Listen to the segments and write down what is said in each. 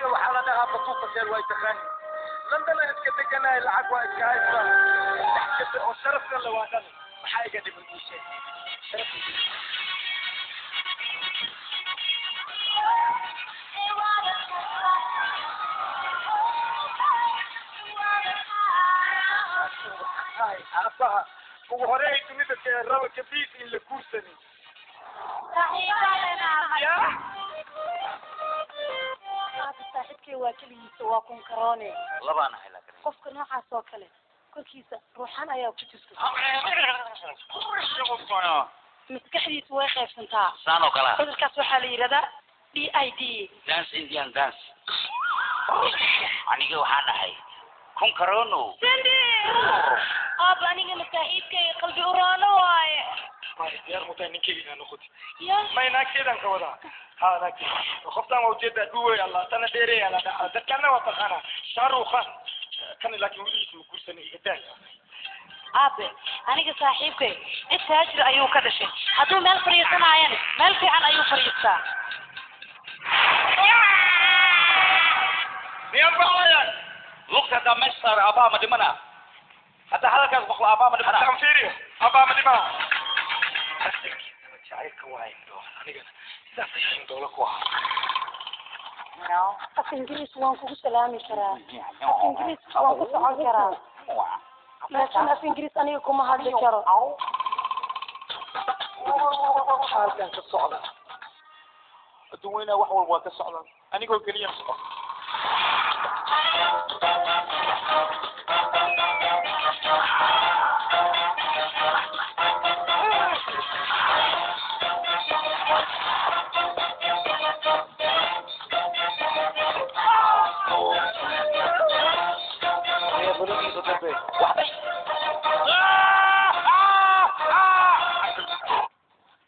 Magaceygana waxaa la dhahaa Batuuqa Seel, waa taqaani. London aan iska deganahay, lacag waa iska haystaa, saddex gabdho oo sharafna la waa dhalay. Maxaa iga dhiman? Ii sheeg. Sharaf. Hay aabbaha ugu horeey dunida ee raba kabiis in la guursanin ya. Aaba, saaxiibkay waa keligiisa, waa kun karoone. Labaan ahay laakiin. Qofka noocaas oo kale korkiisa ruuxan ayaa ku jirta, maskaxdiisu way qaybsantaa. Saan oo kale ah. Cudurkaas waxaa la yidhahdaa DID. Dance, Indian dance. Aniga waxaan ahay kun karono. Sindi, aaba, anigana saaxiibkay qalbi uraano waaye. May diyaar mutahay ninkeyga inaa noqotid? Ya. May, naagteedaan ka wadaa. Ha, naagteeda. Qoftaan waa ujeedaa, dhuwey Allah, tana dheerey Allah dhaca, dadkana waa taqaanaa Shahrukh Khan kan, laakiin weligiis ma guursanay, iga daaya. Aabe, aniga saaxiibkay cid taajir ayuu ka dhashay. Hadduu meel fadhiisanaayana meel fiican ayuu fadhiistaa. Miyaan baxayaan? Lugta haddaa meesha saaro, aabbaha ma dhimana? Haddaa hadalkaas maqlo, aabbaha ma dhimana? Haddaan fiiriyo, abbaa ma dhimana. Asalkiisaba jacaylka waa indhoola, anigana sidaas ayaa indhoola ku ahaa. Af Ingiriis waan kugu salaami karaa, af Ingiriis waan ku socon karaa, laakiin af Ingiriis aniga kuma hadli karo. Xaalkan ka socda adduun weynaa, wax walba waa ka socdaan, anigoo keliya socon.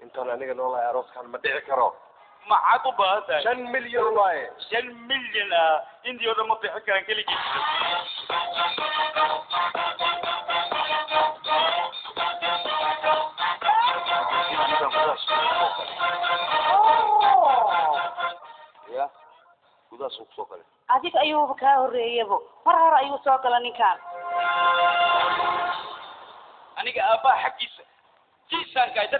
Intaan aniga noolahay arooskan ma dhici karo. Maxaad u baahan tahay? 5 milyan waaye. 5 milyan ah? Intii oo dhan ma bixin karaan keligiis. Ya, gudahaas uu kusoo galay. Adiga ayuuba kaa horreeyabo, mar hore ayuu soo gala ninkaan. Aniga aabbaha xaggiisa jiisaankaay dad.